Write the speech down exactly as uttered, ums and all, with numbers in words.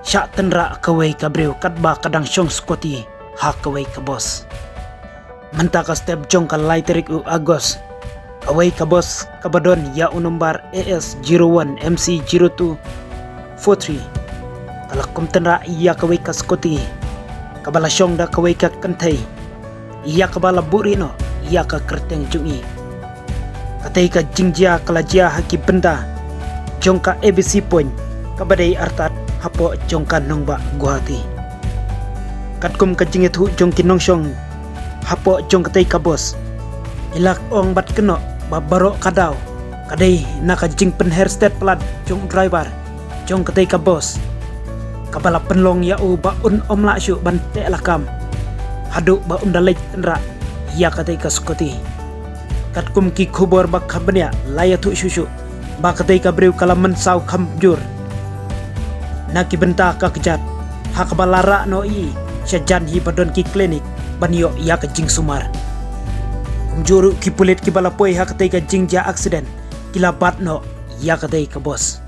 shah tynrah kawei ka briew katba ka dang shong scooty ha kawei ka bus. Mynta ka step jong ka lai tarik u August, kawei ka bus kaba don ïa u nombar A S zero one M C zero two four three ka la kum tynrah ïa kawei ka scooty kaba la shong da kawei ka kynthei ïa kaba la buhrieh noh ïa ka kyrteng jong i. Katei ka jingjia ka la jia ha ki bynta jong ka A B C Point kaba dei artat hapoh jong ka nongbah Guwahati. Katkum ka jingïathuh jong ki nongshong hapoh jong katei ka bus, ki la ong bad kynnoh ba baroh ka daw ka dei na ka jingpynher stet palat jong u driver jong katei ka bus kaba la pynlong ïa u ba un ym lah shuh ban teh lakam haduh ba un da leit tynrah ïa katei ka scooty. Katkum ki khubor ba kham bniah la ïathuh shuh shuh ba katei ka briew ka la mynsaw kham jur na ki bynta ka kjat ha kaba la rah noh ïa i sha jan hi ba don ki klinik ban ïoh ïa ka jingsumar. Kumjuh ruh ki pulit kiba la poi ha katei ka jingjia aksiden ki la bat noh ïa katei ka bus.